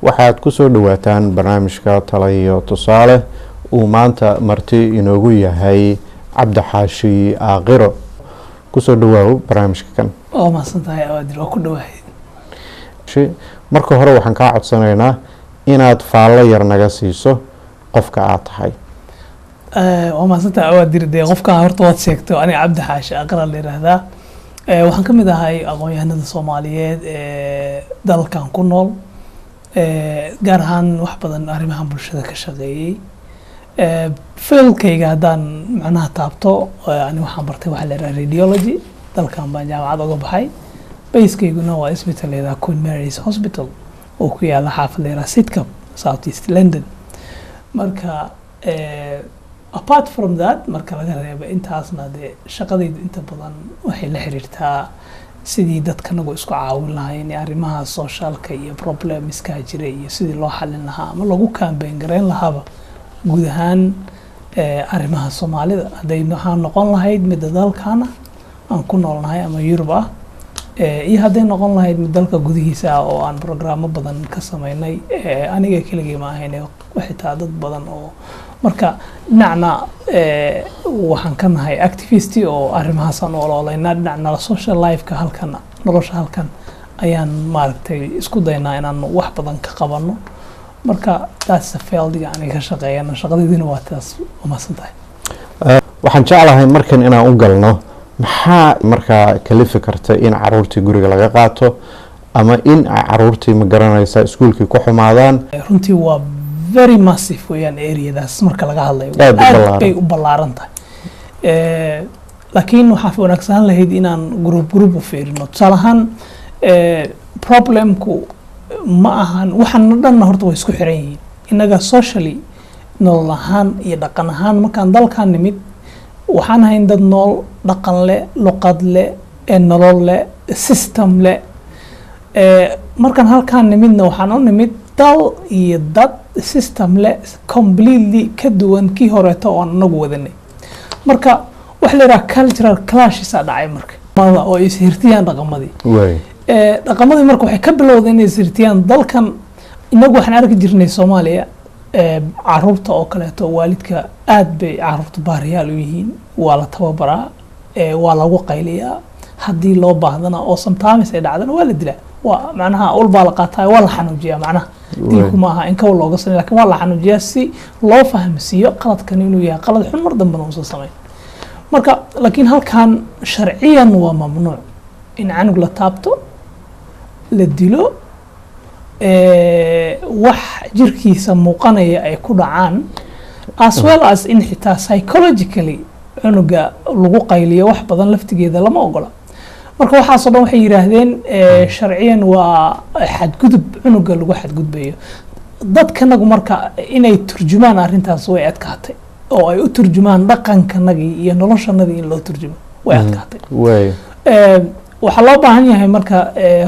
Waxaad kusoo dhawaataan barnaamijka Tala iyo Tusaale uu maanta marti inoogu yahay Cabdixaashi Aaqiro. Kusoo dhawaaw barnaamijka kan. Waa mahadsan tahay, Awaadir, waa ku dhawahay. Marka hore waxaan kaa codsanaynaa inaad faallo yar naga siiso qofka aad tahay. Waa mahadsan tahay, Awaadir. Dee qofka horta waad sheegto, aniga Cabdi Xaashi Aqra la yiraahdaa. Waxaan ka mid ahay aqoon-yahanada Soomaaliyeed ee dalkan ku nool, gaar ahaan wax badan arrimahan bulshada ka shaqeeyey. Field-kayga haddaan macnaha taabto, ani waxaan bartay waxaa la yidhaha radiology. Dalkan baan jaamacad uga baxay. Base-kayguna waa isbital la yidhaha Queen Mary's Hospital oo ku yaala xaafad la yidhaha Sidcup, South East London. Marka apart from that, marka laga reebo intaasna, dee shaqadaydu inta badan waxay la xiriirtaa sidii dadkanagu isku caawin lahayn arrimaha social-ka iyo problems-ka jira iyo sidii loo xalin lahaa ama lagu campaign gareyn lahaaba guud ahaan arrimaha Soomaalida, hadday waxaa noqon lahayd midda dalkana aan ku noolnahay ama Yurub ah, iyo hadday noqon lahayd mid dalka gudihiisa ah oo aan programmo badan ka sameynay. Aniga keligay ma ahayn, xitaa dad badan oo marka dhinacna waxaan ka nahay activist oo arrimahaasaan u ololeynaa, dhinacna social life-ka halkan, nolosha halkan ayaan maaragtay isku daynaa inaan wax badan ka qabano. Marka taas field-iga aniga ka shaqeeyana, shaqadeydina waa taas. Waa mahadsan tahay. Waxaan jeclahay markan inaan u galno maxaa markaa kalifi karta in caruurtii guriga laga qaato ama in ay caruurtii, ma garanaysa, iskuulkii ku xumaadaan. Runtii waa very massive weeyaan area-daas marka laga hadlayo. Aad u ballaaran. Bay u ballaaran tahay. Laakiin waxaa wanaagsanaan lahayd inaan group group u fiirino. Tusaale ahaan, problem-ku ma ahan waxaan dhanna, horta way isku xiran yihiin. Innaga socially, nolol ahaan iyo dhaqan ahaan, markaan dalkan nimid waxaan ahayn dad nool, dhaqan leh, luqad leh, ee nolol leh, system leh. Markaan halkaan nimidna waxaan u nimid dal iyo dad system leh, completely ka duwan kii horeeto oo aan anagu wadanay. Marka waxa la yidhaha cultural clashes aa dhacay marka oo ay ishirtiyaan dhaqamadii. Dhaqamadii marka waxay ka bilowdeen inay ishirtiyaan dalkan. Inagu waxaan arki jirnay Soomaaliya, caruurta oo kaleeto waalidka aad bay caruurta baariyaal u yihiin, waa la tababaraa, waa lagu qayliyaa, haddii loo baahdana oo sometimes ay dhacdana waa la dilaa. Waa macnaha ul baa la qaataa, waa la xanuujiyaa. Macnaha dilku ma aha in kawa looga samey, lakin waa la xanuujiyaa si loo fahamsiiyo qaladkan inuu yahay qalad xun, mar dambena uusan samayn. Marka laakiin halkan sharciyan waa mamnuuc in canug la taabto, la dilo, wax jirkiisa muuqanaya ay ku dhacaan, as well as in xitaa psychologically cunuga lagu qayliyo wax badan laftigeeda lama ogola. Marka waxaasoo dhan waxay yidhaahdeen sharciyan waa xadgudub cunuga lagu xadgudbayo. Dadkanagu marka inay turjumaan arrintaas way adkaatay, oo ay u turjumaan dhaqankanagii iyo noloshanadii in loo turjumo way adkaatay. Waxaa loo baahan yahay marka,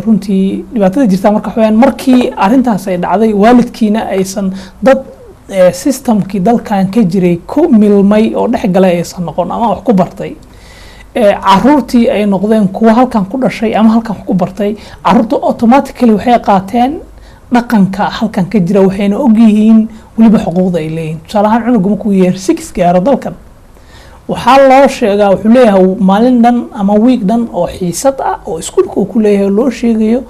runtii dhibaatada jirta marka waxa weyaan markii arrintaas ay dhacday, waalidkiina aysan dad system-kii dalkan ka jiray ku milmay oo dhex galay aysan noqon ama wax ku bartay, caruurtii ay noqdeen kuwa halkan ku dhashay ama halkan wax ku bartay, caruurta automatically waxay qaateen dhaqanka halkan ka jira, waxayna ogyihiin weliba xuquuqda ay leeyihin. Tusaale ahaan, cunuga markuu year 6 gaaro dalkan waxaa loo sheegaa, wuxuu leeyahay maalin dhan ama week dhan oo xiisad ah oo iskuulka uu ku leeyahay oo loo sheegayo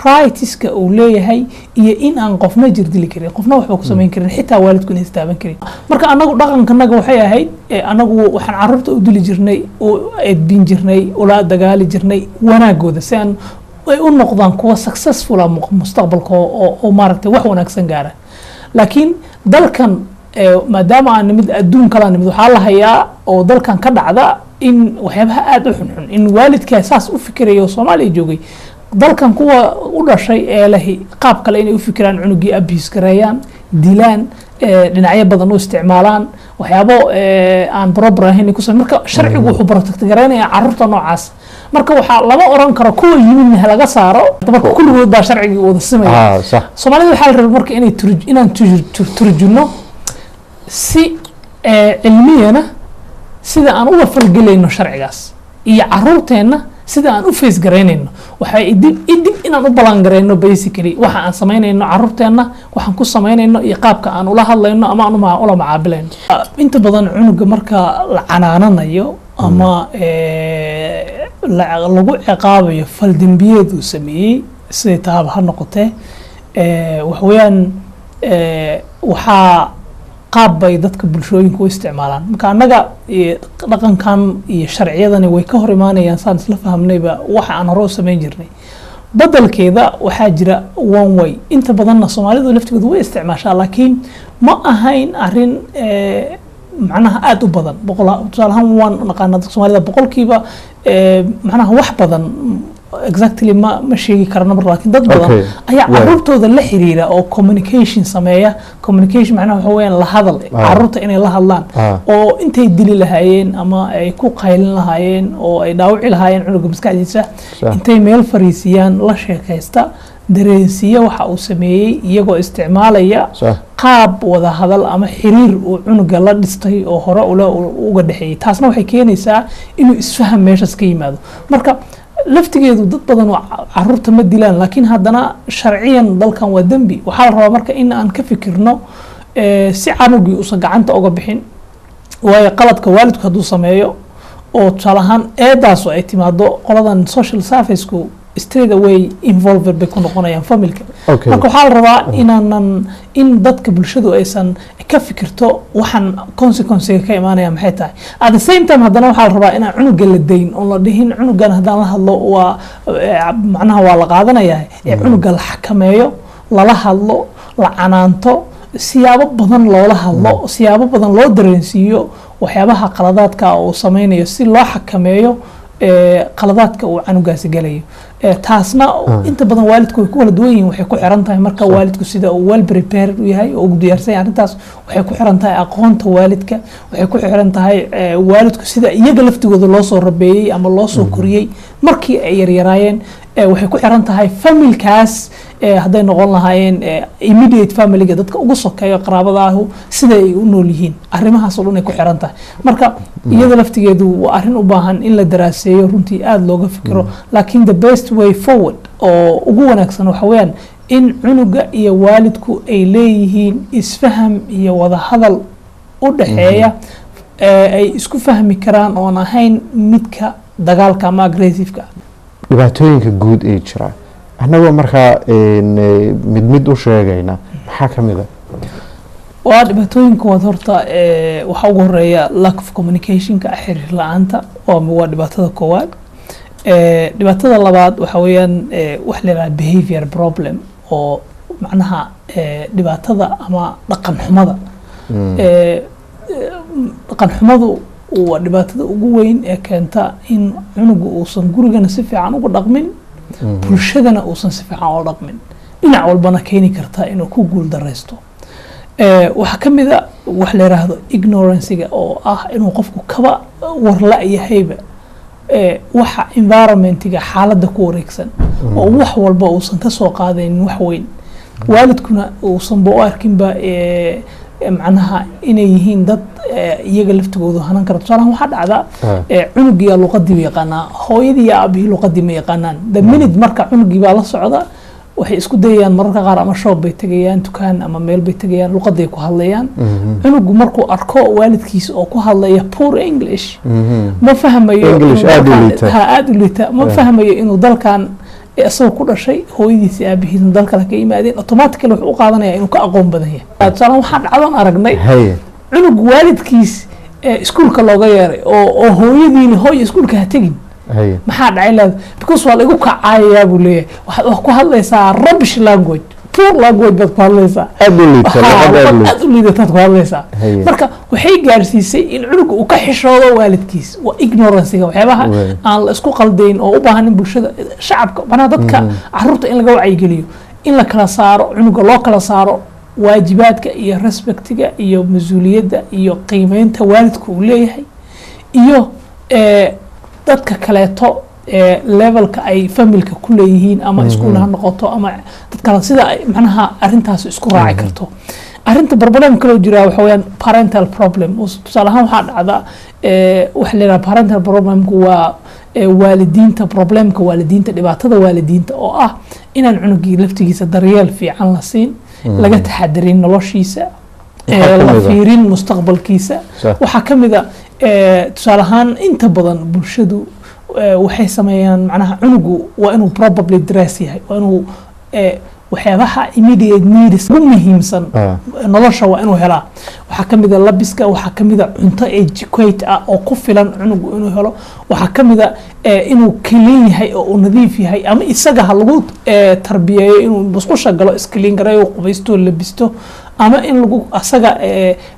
rights-ka uu leeyahay iyo in aan qofna jirdili karin, qofna waxba ku samayn karin, xitaa waalidku in istaaban karin. Marka anagu dhaqankanaga waxay ahayd, anagu waxaan caruurta u dili jirnay, u edbin jirnay, ula dagaali jirnay wanaagooda si aan ay u noqdaan kuwa successful ah mustaqbalka oo maaragtay wax wanaagsan gaara. Laakiin dalkan, maadaama aan nimid adduun kala nimid, waxaa la hayaa oo dalkan ka dhacda in waxyaabaha aada u xunxun in waalidkaa saas u fikiraya oo Soomaaliya joogay, dalkan kuwa u dhashay ee leh qaab kale inay u fikiraan, cunugii abuse gareeyaan, dilaan, dhinacyo badan u isticmaalaan, waxyaabo aan proper ahayn ku samey. Marka sharcigu wuxuu protect gareynayaa caruurta noocaas. Marka waxaa lama oran karo kuwa yimidna ha laga saaro, marka kulligood baa sharcigii wada simaya. ah sax Soomaalida waxaa la rabay marka inay inaan turjunno si cilmiyana sida aan uga falgelayno sharcigaas iyo caruurteenna. Sida aan u face garaynayno waxay dib inaan u balan garayno, basically waxa aan samaynayno caruurteenna, waxaan ku samaynayno iyo qaabka aan ula hadlayno ama aan ula macaabilayno. Inta badan cunuga marka la canaananayo ama lagu ciqaabayo faldembiyeed uu sameeyey, siday tahaba ha noqotee, waxa weeyaan waxaa qaab bay dadka bulshooyinka u isticmaalaan. Marka annaga dhaqankan iyo sharciyadani way ka hor imaanayaan, saan isla fahamnayba, waxa aan hore u samayn jirnay. Badelkeeda waxaa jira one way, inta badanna Soomaalidu laftigoodu way isticmaashaa, laakiin ma ahayn arrin macnaha aada u badan. Boqol tusaale ahaan waan naqaanaa dadka Soomaalida 100%, macnaha wax badan exactly ma sheegi karno mar, laakiin dad badan ayaa caruurtooda la xiriira oo communication sameeya. Communication macnaha waxa weeyaan la hadal, caruurta inay la hadlaan oo intay dili lahaayeen ama ay ku qaylin lahaayeen oo ay dhaawici lahaayeen cunuga maskaxdiisa, intay meel fariisiyaan, la sheekaysta, dareensiiya waxa uu sameeyey, iyagoo isticmaalaya qaab wada hadal ama xiriir uu cunuga la dhistay oo hore ula uga dhexeeyey. Taasna waxay keenaysaa inuu isfaham meeshaas ka yimaado. Marka laftigeedu dad badan oo caruurta ma dilaan, laakiin haddana sharciyan dalkan waa dembi. Waxaa la rabaa marka in aan ka fikirno si canugii uusan gacanta uga bixin, waayo qaladka waalidku hadduu sameeyo oo tusaale ahaan eedaasu ay timaado, qoladan social serviceku straight away involved bay ku noqonayaan familka. Marka waxaa la rabaa inaanan in dadka bulshadu aysan ka fikirto waxaan consequencega ka imaanaya maxay tahay. At the same time haddana waxaa la rabaa inaan cunuga la dayn oon la dhihin cunugan haddaan la hadlo waa macnaha waa la qaadanaya, ee cunuga la xakameeyo, lala hadlo, la canaanto, siyaabo badan loola hadlo, siyaabo badan loo dareensiiyo waxyaabaha qaladaadka uu sameynayo, si loo xakameeyo qaladaadka uu canugaasi galayo. Taasna inta badan waalidku way ku kala duwan yihiin. Waxay ku xiran tahay marka waalidku sida uu well prepared u yahay oo ugu diyaarsan yahay arrintaas. Waxay ku xiran tahay aqoonta waalidka. Waxay ku xiran tahay waalidku sida iyaga laftigooda loo soo rabeeyey ama loo soo koriyey markii ay yaryaraayeen. Waxay ku xiran tahay familkaas, hadday noqon lahaayeen immediate familyga, dadka ugu sokeeyo, qaraabadaahu sida ay u nool yihiin, arrimahaas oo dhan ay ku xiran tahay. Marka iyada laftigeedu waa arrin u baahan in la daraaseeyo, runtii aada looga fikiro. Laakiin the best way forward oo ugu wanaagsan waxa weeyaan in cunuga iyo waalidku ay leeyihiin isfaham iyo wada hadal u dhexeeya ee ay isku fahmi karaan, oon ahayn midka dagaalka ama aggressiveka. Dhibaatooyinka guud ee jira, annagoo markaa mid mid u sheegayna, maxaa ka mid a? Waa dhibaatooyinka waad horta waxaa ugu horeeya lack of communicationka, xiriir la-aanta, waa dhibaatada koowaad. Dhibaatada labaad waxa weeyaan wax la yidhaha behavior problem, oo macnaha dhibaatada ama dhaqan xumada. Dhaqan xumadu waa dhibaatada ugu weyn ee keenta in cunugu uusan gurigana si fiican uga dhaqmin, bulshadana uusan si fiican uga dhaqmin, dhinac walbana keeni karta inuu ku guul daraysto. Waxaa ka mid a wax la yiraahdo ignorancega, oo ah inuu qofku kaba warla yahayba waxa environmentiga, xaaladda ku wareegsan, oo wax walba uusan ka soo qaadaynin wax weyn, waalidkuna uusanba u arkinba macnaha inay yihiin dad iyaga laftigoodu hanan kara. Tusaalahan waxaa dhacda cunugiyaa luqadii yaqaanaa, hooyadii iyo aabihii luqadii ma yaqaanaan. The minute marka cunugii baa la socda, waxay isku dayayaan mararka qaar ama shop bay tegayaan, dukaan ama meel bay tegayaan, luqaday ku hadlayaan. Cunugu markuu arko waalidkiisa oo ku hadlaya poor English, ma fahmayo English inuu aad u liita. Ha, aada u liita. Ma fahmayo inuu dalkan isagoo ku dhashay, hooyadiisa aabihiisna dal kale ka yimaadeen. Automatically wuxuu u qaadanaya inuu ka aqoon badan yahay. Tusaale waxaa dhacdoon aragnay cunug waalidkiis iskuulka looga yeeray oo hooyadiina, "Hooy, iskuulka ha tegin." "Maxaa dhacay?" Leeda, "Because waa la igu kacayayaa," buu leeyahay. "Waxaad wax ku hadlaysaa rubbish language, poor language baad ku hadlaysaa." Aad u liita. Haa, luqad aad u luqad liita. Aad u liidataad ku hadlaysaa. Marka waxay gaarsiisay in cunuga uu ka xishoodo waalidkiis. Waa ignorancega, waxyaabaha aan la isku qaldayn oo u baahan in bulshada, shacabka, macnaha dadka caruurta in laga wacyigeliyo, in la kala saaro cunuga, loo kala saaro waajibaadka iyo respectiga iyo mas-uuliyadda iyo qiimeynta waalidka uu leeyahay iyo dadka kaleeto ee levelka ay familka ku leeyihiin, ama iskuul ha noqoto ama dad kale, sida ay macnaha arrintaas isku raaci karto. Arrinta problem kaloo jira waxa weeyaan parental problem. Tusaale ahaan waxaa dhacda waxa la yidhaha parental problemku waa Waalidiinta, problemka waalidiinta, dhibaatada waalidiinta oo ah inaan cunugii laftigiisa daryeel fiican la siin, laga taxadirin noloshiisa, Maxaa ka la mid ah? fiirin mustaqbalkiisa. Waxaa ka mid a, tusaale ahaan, inta badan bulshadu waxay sameeyaan, macnaha, cunugu waa inuu probably dress yahay, waa inuu waxyaabaha immediate needs ugu muhiimsan nolosha waa inuu helaa. Waxaa ka mid a labiska, waxaa ka mid a cunto adequate ah oo ku filan cunugu inuu helo, waxaa ka mid a inuu clean yahay oo uu nadiif yahay, ama isaga ha lagu tarbiyeeyo inuu musqusha galo, is clean gareeyo, qubaysto, labisto, ama in lagu asaga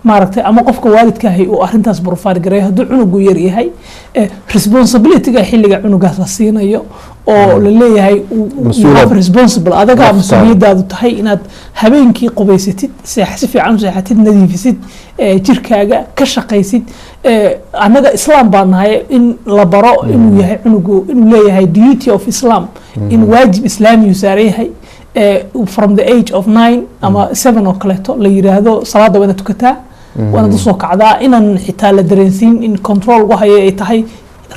maaragtay, ama qofka waalidka ahi uu arrintaas provide gareeyo hadduu cunugu yar yahay. Responsibilityga xilliga cunugaas la siinayo oo la leeyahay you have responsible adaga naftaada. Mas-uuliyadaadu tahay inaad habeenkii qubaysatid, si fiican u seexatid, nadiifisid jirkaaga, ka shaqaysid. Annaga Islaam baa nahay, in la baro inuu yahay cunugu, inuu leeyahay duty of Islam, in waajib islaamiyu saaran yahay from the age of 9 ama 7 oo kaleeto la yiraahdo salaada waa inaad tukataa, waa inaad usoo kacdaa, inaan xitaa la dareensiin in control lagu hayo, ay tahay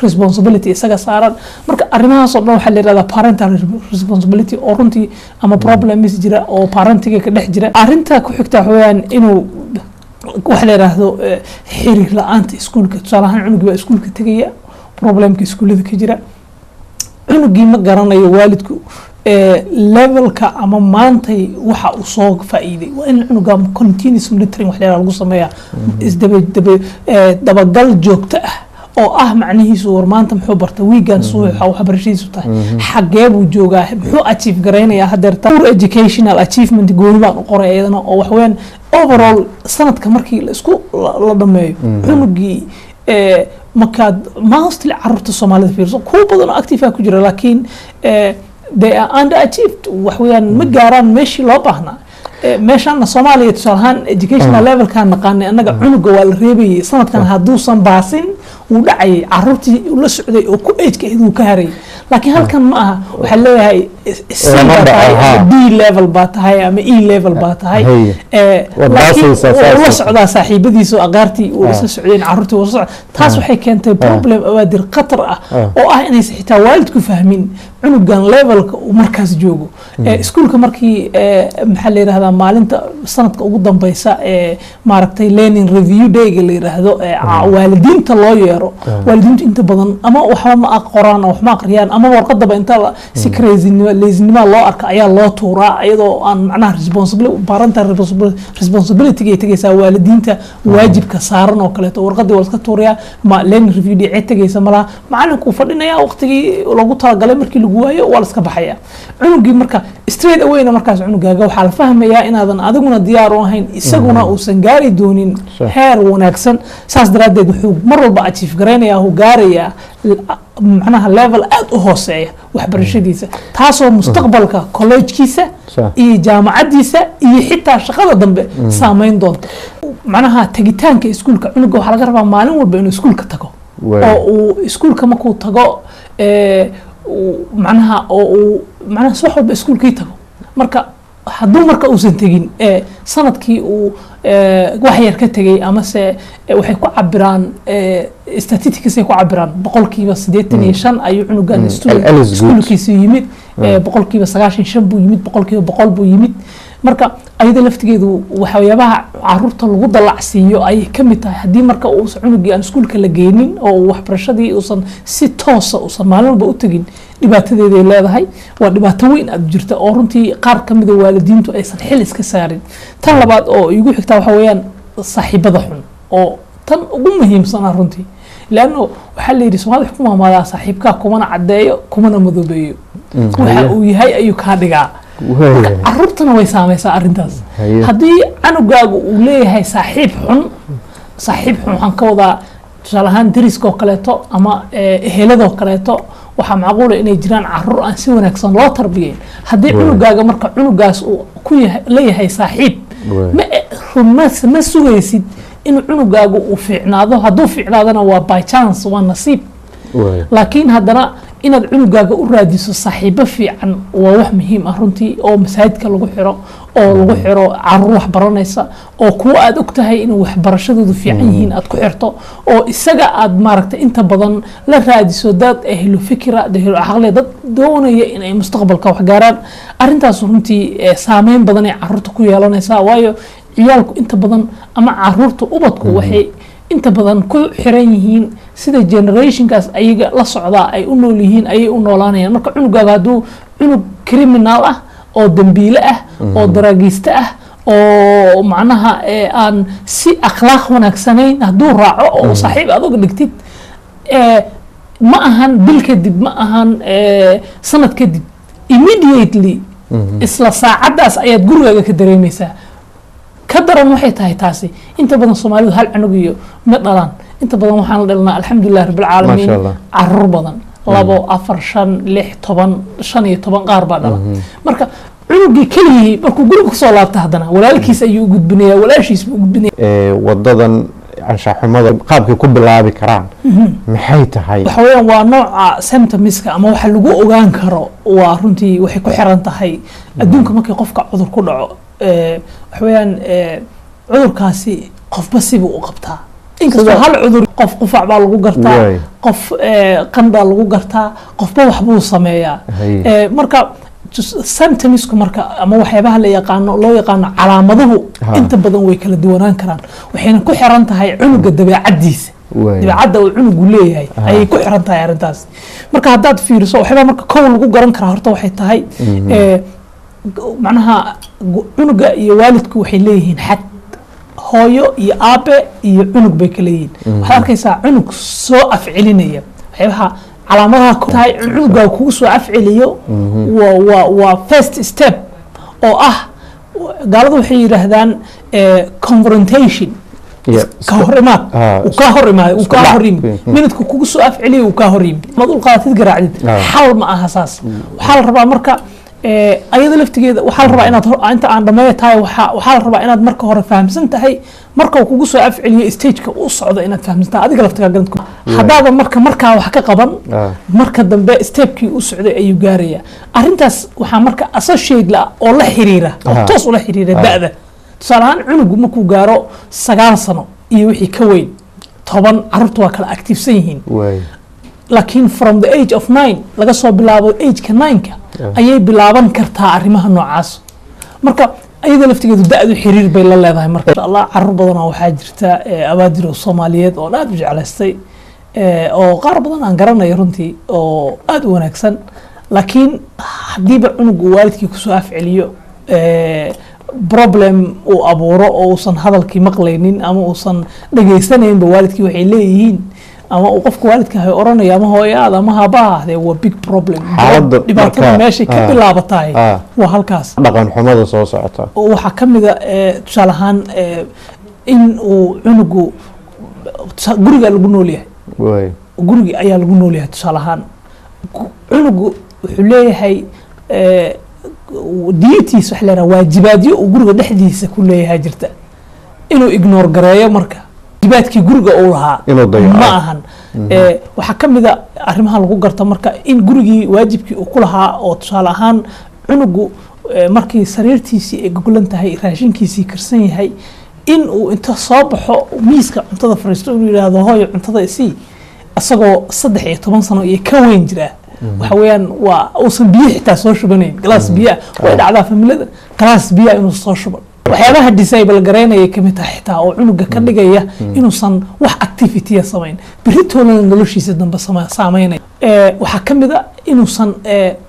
responsibility isaga saaran. Marka arrimahaas oo dhan waxaa la yirahdaa parental responsibility, oo runtii ama problems jira oo parentiga ka dhex jira. Arrinta ku xigta waxa weeyaan inuu waxa la yiraahdo xiriir la-aanta iskuulka. Tusaale ahaan, cunugii baa iskuulka tegaya, problemka iskuullada ka jira, cunugii ma garanayo waalidku levelka ama maantay waxa uu soo faa'iiday. Waa in cunuga continuous monitoring wax la yiraahdo lagu sameeyaa, isdaba daba dabagal joogto ah, oo ah macnihiisu war maanta muxuu bartay, wiigan suu waxbarashadiisu tahay, xagee buu joogaa, muxuu achieve garaynayaa hadeerta. Poor educational achievement gooni baan u qoray iyadana, oo wax weeyaan overall sanadka markii la isku la dhameeyo cunugii, markaad mostly caruurta Soomaalida fiirso, kuwa badan oo active ah ku jira, laakiin they are underachieved. Wax weeyaan ma gaaraan meeshii loo baahnaa. Meeshaana Soomaaliya, tusaale ahaan, educational levelkaan naqaanay annaga, cunuga waa la reebayay sanadkan hadduusan baasin, wuu dhacayay, caruurtii uu la socday oo ku age-ka ahayd wuu ka harayay. Laakiin halkan ma aha, waxaa leeyahay C Lama baa tahay dhaco, ama D level baa tahay ama E level baa tahay. Waad laakiin baasaysaa, wuu la saas. socdaa saaxiibadiisa oo aqaartii uu isla socdeen, caruurtii wuu la socdaa. Taas waxay keentay problem awaadir khatar ah oo ah inaysan xitaa waalidku fahmin cunugan levelka uu markaas joogo. Iskuulka markii maxaa la yidhahdaa, maalinta sanadka ugu dambeysa ee maaragtay learning review dayga la yidhaahdo, waalidiinta loo yeero, waalidiintu inta badan ama waxba ma qoraan oo wax ma aqriyaan, ama warqadaba inta si crazinimo, lazinimo loo arka ayaa loo tuuraa, iyadoo aan macnaha responsibility, parental responsibility ay tegaysaa waalidiinta waajibka saaran oo kaleeto. Warqadii waa la iska tuurayaa, ma learning review day cid tegaysa malaha, macalinkuu fadhinayaa waqtigii loogu talagalay, markii lagu waayo waa la iska baxaya cunugii. Marka straight awayna markaas cunugaaga waxaa la fahmayaa inaadan adiguna diyaar u ahayn, isaguna uusan gaari doonin heer wanaagsan. Saas daraaddeed wuxuu mar walba achieve garaynayaa, uu gaarayaa macnaha level aad u hooseeya waxbarashadiisa, taasoo mustaqbalka collegekiisa iyo jaamacaddiisa iyo xitaa shaqada dambe saameyn doonta. Macnaha tegitaanka iskuulka cunuga, waxaa laga rabaa maalin walba inuu iskuulka tago, oo uu iskuulka markuu tago macnaha oo uu macnaha subax walba iskuulkii tago. Marka hadduu marka uusan tegin, sanadkii uu wax yar ka tegay, amase waxay ku cabiraan statistics ay ku cabiraan, 85% ayuu cunugan Celcelis guud. iskuulkiisu yimid, 95% buu yimid, 100% buu yimid. Marka ayada laftigeedu waxyaabaha caruurta lagu dalacsiiyo ayay ka mid tahay. Haddii marka uusan cunugii aan iskuulka la geynin oo uu waxbarashadii uusan si toosa uusan maalin walba u tegin, dhibaatadeeday leedahay. Waa dhibaato weyn aad jirta oo runtii qaar ka mida waalidiintu aysan xil iska saarin. Tan labaad oo igu xigtaa waxa weeyaan saaxiibada xun, oo tan ugu muhiimsana runtii, leanno waxaa la yidhi, Soomaalida wax ku maamaadaa, saaxiibkaa kumana caddeeyo kumana madoobeeyo, waxa uu yahay ayuu kaa dhigaa. Marka caruurtana way saameysaa arrintaas. Haddii canugaagu uu leeyahay saaxiib xun, saaxiib xun waxaan ka wadaa tusaale ahaan deriskoo kaleeto ama eheladoo kaleeto, waxaa macquula inay jiraan caruur aan si wanaagsan loo tarbiyeyn. Haddii cunugaaga marka cunugaas uu ku yahay leeyahay saaxiib, ma sugaysid inuu cunugaagu uu fiicnaado. Hadduu fiicnaadona waa by chance, waa nasiib. Laakiin haddana Inaad cunugaaga u raadiso saaxiibo fiican waa wax muhiim ah runtii, oo masaajidka lagu xiro, oo lagu xiro caruur wax baranaysa, oo kuwa aad og tahay inuu waxbarashadoodu fiican yihiin aad ku xirto, oo isaga aad maaragtay inta badan la raadiso dad ehlu fikra, ehlu caqli, dad doonaya inay mustaqbalka wax gaaraan. Arrintaas runtii saameyn badan ay caruurta ku yeelanaysaa, waayo ciyaalku inta badan ama caruurta ubadku waxay inta badan ku xiran yihiin sida generationkaas ayaga la socdaa ay u nool yihiin ayay u noolaanayaan. Marka cunugaaga hadduu cunug criminal ah oo dambiile ah oo daraagiiste ah oo macnaha aan si akhlaaq wanaagsanayn hadduu raaco oo saaxiib aad uga dhigtid, ma ahan bil kadib, ma ahan sanad kadib, immediately isla saacaddaas ayaad gurigaaga ka dareemaysaa. Ka daran waxay tahay taasi, inta badan Soomaalidu hal cunug iyo ma dhalaan. Inta badan waxaan la dhalnaa, alxamdulilah rabbilcaalamiin, Masha Allah. caruur badan, 2, 4, 5, 6, 10, 15 qaar baa dhala. Marka cunugii keligii markuu guriga kusoo laabta, haddana walaalkiis ayuu u gudbinaya, walaashiis buu u gudbinaya. Wadadan anshaxumada qaabkay ku bilaabi karaan maxay tahay? Waxa weeyaan waa nooca symptomska ama waxa lagu ogaan karo waa runtii waxay ku xiran tahay adduunka markii qofka cudur ku dhaco, waxa weeyaan cudurkaasi qofba sibuu u qabtaa, inkastoo hal cudur, qof qufac baa lagu gartaa, qof qandhaa lagu gartaa, qofba waxbuu sameeyaa. Marka symptomsku marka ama waxyaabaha la yaqaano, loo yaqaano calaamaduhu, inta badan way kala duwanaan karaan, waxayna ku xiran tahay cunuga dabeecaddiisa. Dabeecadda uu cunugu leeyahay ayay ku xiran tahay arrintaas. Marka haddaad fiiriso waxyaabaa marka kow lagu garan karaa horta waxay tahay macnaha cunuga iyo waalidku waxay leeyihiin xad, hooyo iyo aabe iyo cunug bay kala yihiin. Waxaad arkaysaa cunug soo afcelinaya. Waxyaabaha calaamadaha tahay cunugaa kugu soo afceliyo waa first step oo ah gaaladu waxay yidhaahdaan confrontation, ka hor imaad. Uu kaa hor imaaday, uu Isku kaa dhac. hor yimid. Minidku kugu soo afceliyo, uu kaa hor yimid, maad ul qaadatid, garaacdid, xal ma aha saas. Waxaa la rabaa marka ayada laftigeeda waxaa la rabaa inaad inta aan dhameeyo tahay, waxaa la rabaa inaad marka hore fahamsan tahay marka uu kugu soo afceliyo stageka uu socdo, inaad fahamsan tahay adiga laftigaa garant haddaadan marka markaa wax ka qaban, marka dambe stepkii u socday ayuu gaaraya. Arrintaas waxaa marka associate la oo la xiriira oo toos ula xiriira da'da. Tusaale ahaan cunugu markuu gaaro 9 sano iyo wixii ka weyn, 10, carruurtu waa kala activesan yihiin. Laakiin from the age of 9, laga soo bilaabo ageka 9-ka, ayay bilaaban kartaa arrimaha noocaas. Marka ayada laftigeedu da'du xiriir bay la leedahay. Marka insha Allah carruur badan oo waxaa jirta abaadir oo Soomaaliyeed oo aad u jeclaystay, oo qaar badan aan garanayo runtii oo aad u wanaagsan, laakiin haddiiba cunugu waalidkii kusoo afceliyo, problem uu abuuro oo uusan hadalkii maqlaynin ama uusan dhagaysanaynba waalidkii waxay leeyihiin ama uu qofka waalidka ahay oranaya ama hooyaada ama haabaha ahdee, waa big problem. Xaaladda dhibaatada meeshay ka bilaabatahay waa halkaas. Dhaqan xumada soo socota. Oo waxaa ka mid a tusaale ahaan in uu cunugu guriga lagu nool yahay, gurigi ayaa lagu nool yahay. Tusaale ahaan cunugu wuxuu leeyahay duties, waxa la yidhaha waajibaadyo uu guriga dhexdiisa ku leeyahay jirta. Inuu ignore gareeyo marka waajibaadkii guriga uu lahaa Inuu dayaco. ma ahan. Waxaa ka mid a arrimaha lagu garto marka in gurigii waajibkii uu ku lahaa, oo tusaale ahaan cunugu markii sariirtiisii ay goglan tahay, raashinkiisii karsan yahay, in uu inta soo baxo miiska cuntada fariisto, inuu yidhaahdo "Hooyo, cuntada isii", isagoo 13 sano iyo ka weyn jira, waxa weeyaan waa uusan biyo xitaa soo shubanayn, galaas biyo ah. Way dhacdaa familada galaas biyo inuu soo shuban. Waxyaabaha disable garaynaya kamid tahay xitaa oo cunuga ka dhigaya inuusan wax activity samayn, beritoolana noloshiisa dambe saameynaya. Waxaa ka mid a inuusan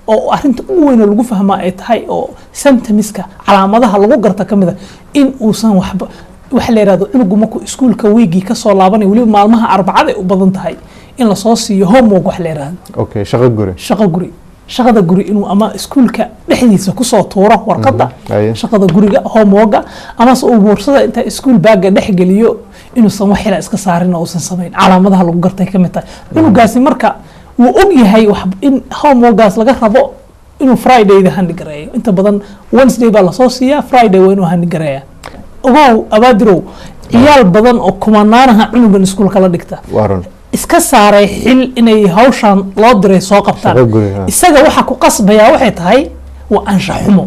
oo arrinta ugu weyn oo lagu fahmaa ay tahay oo symptomska calaamadaha lagu garta ka mid a in uusan waxba, waxa la yidhahdo cunugu markuu iskuulka wiigii kasoo laabanay, weliba maalmaha Arbacada ay u badan tahay in lasoo siiyo homework wax la yidhahdo. Okay, shaqo guri. Shaqo guri, shaqada guri inuu ama iskuulka dhexdiisa kusoo tuuro warqadda shaqada guriga, homeworka, amase uu boorsada inta iskuul baaga dhex geliyo inuusan wax xila iska saarin oo uusan samayn. Calaamadaha lagu gartay ka mid tahay. Cunugaasi marka wuu og yahay wax in homeworkaas laga rabo inuu Fridayda hand gareeyo. Inta badan Wednesday baa lasoo siiyaa, Friday waa inuu hand gareeya. Ogow Abaadirow, ciyaal badan oo kumanaanaha cunugan iskuulka la dhigta. Waa run. iska saaray xil inay hawshan loo diray soo qabtaan. Shaqo guri, ha. Isaga waxa ku qasbayaa waxay tahay waa anshax xumo.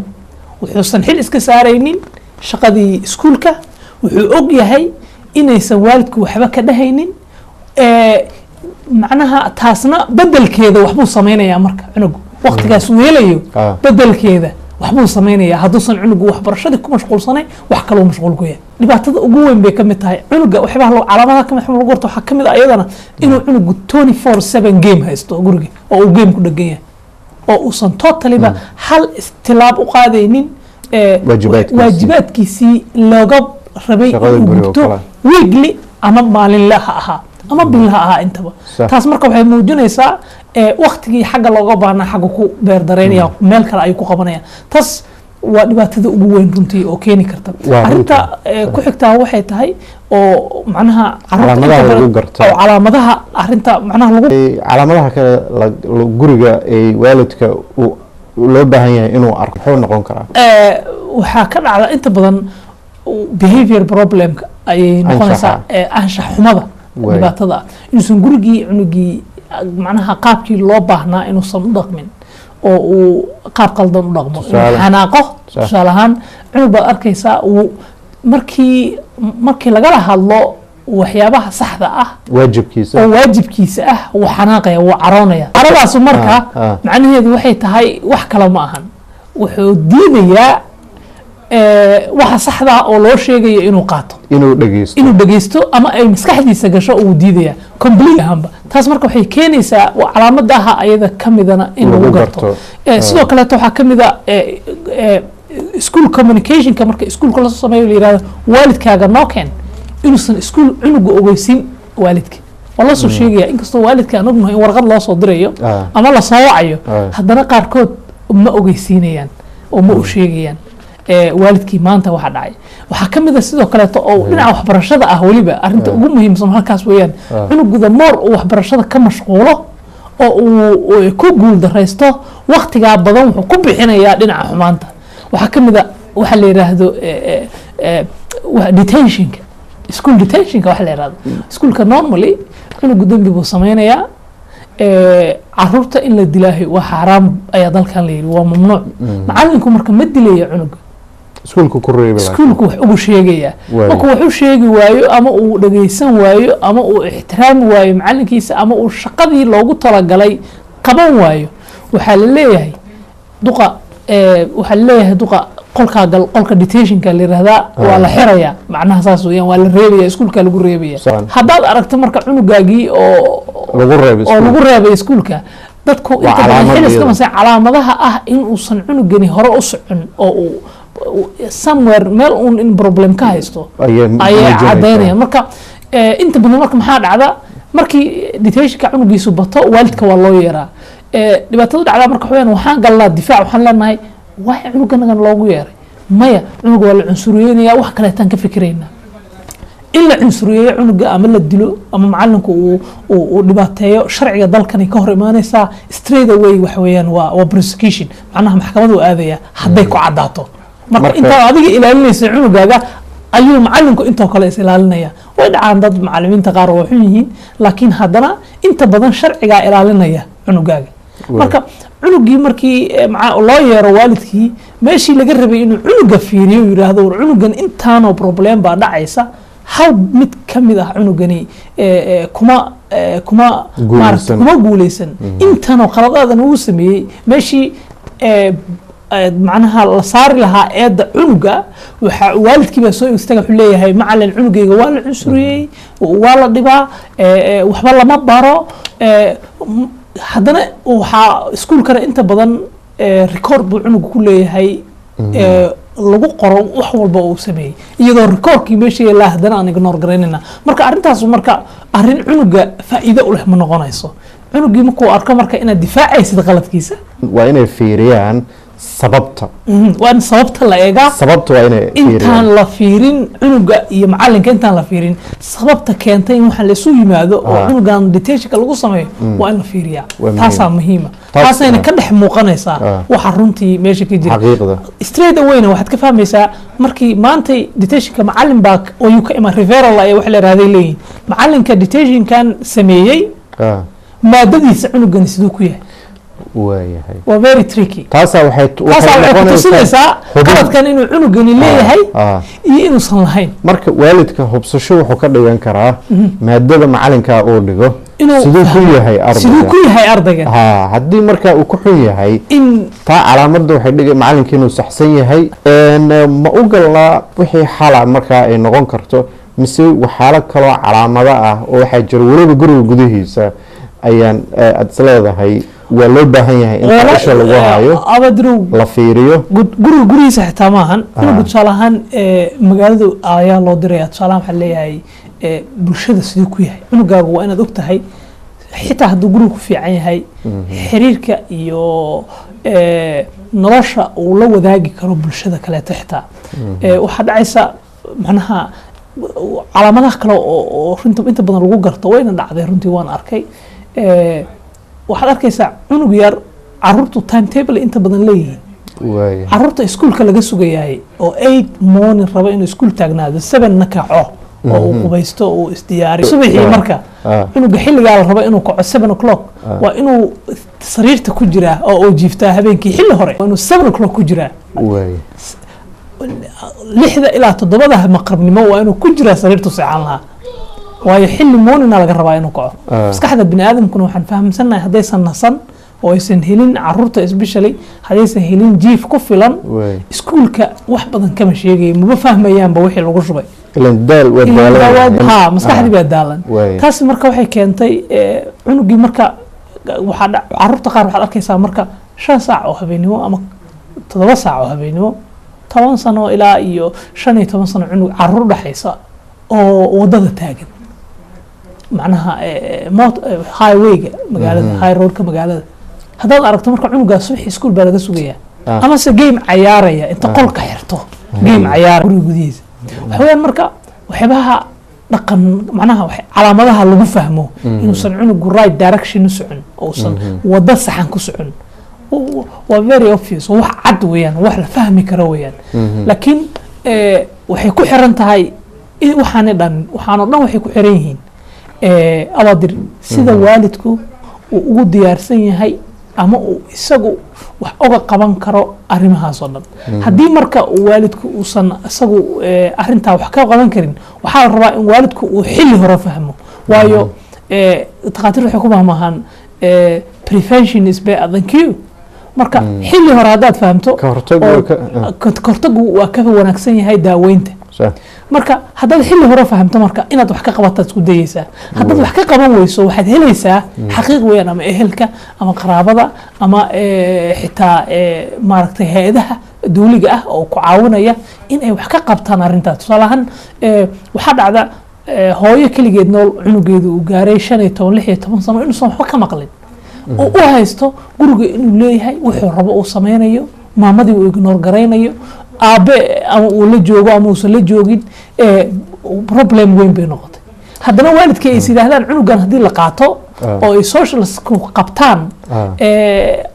Wuxuusan xil iska saaraynin shaqadii iskuulka. Wuxuu og yahay inaysan waalidku waxba ka dhahaynin. Macnaha taasna bedelkeeda waxbuu samaynayaa. Marka cunugu waqtigaas uu helayo, bedelkeeda waxbuu samaynayaa. Hadduusan cunugu waxbarashadii ku mashquulsanayn, wax kaloo mashquul ku yahay. Dhibaatada ugu weyn bay ka mid tahay cunuga. Waxyaabaha calaamadaha kamid lagu garto waxaa kamid ah iyadana inuu cunugu 24/7 game haysto guriga, oo uu game ku dhegan yahay, oo uusan totally-ba hal istilaab u qaadaynin Waajibaadkiisii. Waajibaadkiisii looga rabay Shaqada inuu guriga oo gubto kale. weekly ama maalinle ha ahaa ama bil ha ahaa intaba. Taas marka waxay muujinaysaa waktigii xagga looga baahnaa xagga ku beerdaraynaya, meel kale ayuu ku qabanaya. Taas waa dhibaatada ugu weyn runtii oo keeni karta. Waa Arrinta runtii. Ku xigtaa waxay tahay oo macnaha carruurta Calaamadaha inta badan- lagu garto. Oo calaamadaha arrinta macnaha lagu Calaamadaha kale guriga ay waalidka loo baahan yahay inuu arko muxuu noqon karaa? Waxaa ka dhacda inta badan behavior problemka ayay noqonaysaa. Anshax xumada. Dhibaatada ah inuusan gurigii cunugii macnaha qaabkii loo baahnaa inuusan u dhaqmin oo uu qaab qaldan u dhaqmo, inuu Tusaale. xanaaqo. Tusaale ahaan, cunug baad arkaysaa uu markii lagala hadlo waxyaabaha saxda ah waajibkiisa oo waajibkiisa ah, wuu xanaaqaya, wuu caroonaya. Caradaasu marka macnaheedu waxay tahay wax kale ma ahan, wuxuu diidayaa waxa saxda ah oo loo sheegayo inuu qaato, inuu dhegeysto, inuu dhegeysto ama ay maskaxdiisa gasho uu diidaya complete ahaanba. Taas marka waxay keenaysaa waa calaamadaha ayada kamidana in lagu lagu garto. garto. Sidoo kaleeto waxaa kamid a school communicationka. Marka iskuulka lasoo sameeyo la yihahdo waalidkaaga noo keen, inuusan iskuul cunuga ogeysin waalidka. Waa loo soo sheegaya, inkastoo waalidka aan ognahay in warqad loo soo dirayo ama lasoo wacayo, haddana qaarkood ma ogeysiinayaan oo ma u sheegayaan waalidkii maanta waxa dhacay. Waxaa ka mid a sidoo kaleeto oo dhinaca waxbarashada ah weliba arrinta ugu muhiimsan halkaas weeyaan. Cunugu the more uu waxbarashada ka mashquulo oo uu ku guul daraysto, waktigaa badan wuxuu ku bixinayaa dhinaca xumaanta. Waxaa ka mid a waxa la yidhaahdo detentionka, school detentionka waxa la yidhahdo. Schoolka normally cunugu dembi buu sameynayaa. Caruurta in la dilaahi waa xaaraam ayaa dalkan la yidhi, waa mamnuuc. Macalinku marka ma dilaya cunuga. Iskuulka ku reebi lahaa. Iskuulku wax ugu sheegayaa. Markuu wax u sheegi waayo ama uu dhageysan waayo ama uu ixtiraami waayo macalinkiisa ama uu shaqadii loogu talagalay qaban waayo, waxaa la leeyahay duqa, waxaa la leeyahay duqa qolkaa gal, qolka detentionka la yihahdaa, waa la xirayaa. Macnaha saas weeyaan, waa la reebaya, iskuulka lagu reebaya. Haddaad aragto marka cunugaagii oo lagu reebay oo lagu reebay iskuulka, dadku Waa inta badan calaamad xil iska iyada. Mase calaamadaha ah in uusan cunugani hore u socon oo uu somewhere meel uun in problem ka haysto ayay ayay muujinaysaa. Cadaynayaan marka inta badan. Marka maxaa dhacda markii detentionka cunugiisu bato? Waalidka waa loo yeeraa. Dhibaatada dhacdaa marka waxaweyaan waxaan galnaa difaac, waxaan leenahay waay cunuganagan loogu yeeray? Maya, cunuga waa la cunsuriyeynaya, wax kaleetaan ka fikiraynaa. In la cunsuriyeeyo cunuga ama la dilo ama macalinku uu dhibaateeyo sharciga dalkani ka hor imaanaysaa straight away. Waxa weeyaan waa prosecution, macnaha maxkamadu aadaya hadday ku caddaato. Marka intaad adiga ilaalinaysa cunugaaga ayuu macalinku intoo kale is ilaalinaya. Way dhacaan dad macalimiinta qaar waa xun yihiin, laakiin haddana inta badan sharcigaa ilaalinaya cunugaaga. Marka cunugii markii loo yeero waalidkii, meeshii laga rabay inuu cunuga fiiriyo, yidhaahdo war cunugan intaanoo problem baa dhacaysa, hal mid ka mid ah cunugani kuma guuleysan. Maaragtay, kuma guuleysan, intanoo khaladaadan uu sameeyey, meeshii macnaha la saari lahaa eedda cunuga, waxa waalidkii baa soo istaga, wuxuu leeyahay macalin, cunugayga waa la cunsuriyey, waa la dhibaa, waxba lama baro. Haddana waxaa iskuulkana inta badan record buu cunuga ku leeyahay, lagu qoro wax walba uu sameeyey, iyadoo recordkii meesha yaallaa haddana aan ignore garaynayna. Marka arrintaas marka arrin cunuga faa'iido u leh ma noqonayso. Cunugii markuu arko marka inaad difaacaysid qaladkiisa waa inay fiiriyaan. Sababta. Waa in sababta la eegaa. Sababta waa inay intaan fiiriyaan. La fiirin cunuga iyo macalinka, intaan la fiirin sababta keentay in waxaan laisu yimaado oo cunugan detentionka lagu sameeyo, waa in la fiiriyaa. Waa muhiim. Taasaa muhiima. Taasayna ka dhex muuqanaysaa waxa runtii meesha ka jira. Xaqiiqda. Straight awayna waxaad ka fahmaysaa markii maantay detentionka macalin baa ayuu ka iman, referral ay wax la yidhahday leeyihin, macalinka detentionkan sameeyey maadadiisa cunugani siduu ku yahay. Waa very tricky. Taasaa waxay taasaa waxay noqonaysaa kutusinaysaa hubin. Qaladkan inuu cunugani leeyahay iyo inuusan lahayn. Marka waalidka hubsasho wuxuu ka dhigan karaa maadada macalinkaa uu dhigo inuu siduu ku yahay siduu ardayga. Ku yahay ardaygan. Ha, haddii marka uu ku xun yahay, in taa calaamadda waxay dhigay macalinka inuu saxsan yahay. Ma u galnaa wixii xala markaa ay noqon karto, mise waxyaalo kaloo calaamado ah oo waxaa jira weliba guriga gudihiisa ayaan aad is leedahay waa loo baahan yahay in isha lagu hayo, abadrow, la fiiriyo? Guriga gurigiisa xitaa maahan. Cunuga tusaale ahaan magaalada ayaa loo diraya. Tusaale ahaan waxaa leeyahay bulshada siduu ku yahay cunugaagu. Waa inaad og tahay xitaa hadduu guriga ku fiican yahay, xiriirka iyo nolosha uu la wadaagi karo bulshada kaleeto xitaa. Waxaa dhacaysa macnaha calaamadaha kale oo runta inta badan lagu garto, wayna dhacday runtii, waan arkay. Waxaad arkaysaa cunug yar, caruurtu timetable inta badan leeyihiin. Caruurta iskuulka laga sugayaay oo 8 morning raba inuu iskuul taagnaado, 7-na kaco oo uu qubaysto oo uu isdiyaariyo subaxii. Marka cunuga xilligaa la rabo inuu kaco, 7 o'clock, waa inuu sariirta ku jiraa oo uu jiiftaa habeenkii xilli hore. Waa inuu 7 o'clock ku jiraa. 6-da ilaa 7-da maqribnimo waa inuu ku jiraa sariirtu seexan lahaa, waayo xilli morningna laga rabaa inuu kaco. Maskaxda bini aadamkuna waxaan fahamsannahay haddaysan nasan oo aysan helin, caruurta especially, haddaysan helin jiif ku filan, iskuulka wax badan kama sheegayo, maba fahmayaanba wixii lagu shubay. Ilan daal waa daalan. Ha, maskaxdii baa daalan. Taasi marka waxay keentay cunugii marka waxaa caruurta qaar waxaad arkaysaa marka 5 saac oo habeenimo ama 7 saac oo habeenimo, 10 sano ilaa iyo 15 sano cunug caruur dhexaysa oo wadada taagan, macnaha highwayga magaalada, high roadka magaalada haddaad aragto. Marka cunugaas subaxii iskuul baa laga sugayaa, amase game cayaaraya, inta qolka xirto game cayaaraya guriga gudihiisa. Waxa weeyaan marka waxyaabaha dhaqan, macnaha calaamadaha lagu fahmo inuusan cunugu right direction u socon, uusan wado saxan ku socon, waa very obvious, waa wax cad weeyaan, wax la fahmi karo weeyaan. Laakiin waxay ku xiran tahay waxaani dhan, waxaanoo dhan waxay ku xiran yihiin abadir sida waalidku uu ugu diyaarsan yahay ama uu isagu wax uga qaban karo arrimahaas oo dhan. Haddii marka uu waalidku uusan isagu arrintaa wax ka qaban karin, waxaa la rabaa in waalidku uu xilli hore fahmo, waayo takhaatiir waxay ku mahmahaan "Prevention is better than cure." Marka xilli hore haddaad fahamto Ka hortag oo waa ka hortagu waa ka wanaagsan yahay daaweynta. Marka haddaad xilli hore fahamto, marka inaad wax ka qabataad isku dayeysaa. Haddaad wax ka qaban weyso, waxaad helaysaa xaqiiq weeyaan ama ehelka ama qaraabada ama xitaa maaragtay hay-adaha dawliga ah oo ku caawinaya in ay wax ka qabtaan arrintaas. Tusaale ahaan waxaa dhacda hooyo keligeed nool, cunugeedu uu gaaray 15, 16 sano, inuusan waxba ka maqlin oo u haysto guriga inuu leeyahay, wuxuu rabo uu sameynayo, maamadii uu ignore garaynayo, aabe ama uu la joogo ama uusan la joogin. Problem weyn bay noqotay. Haddana waalidkii ay is yidhaahdaan cunugan haddii la qaato oo ay socialsku qabtaan,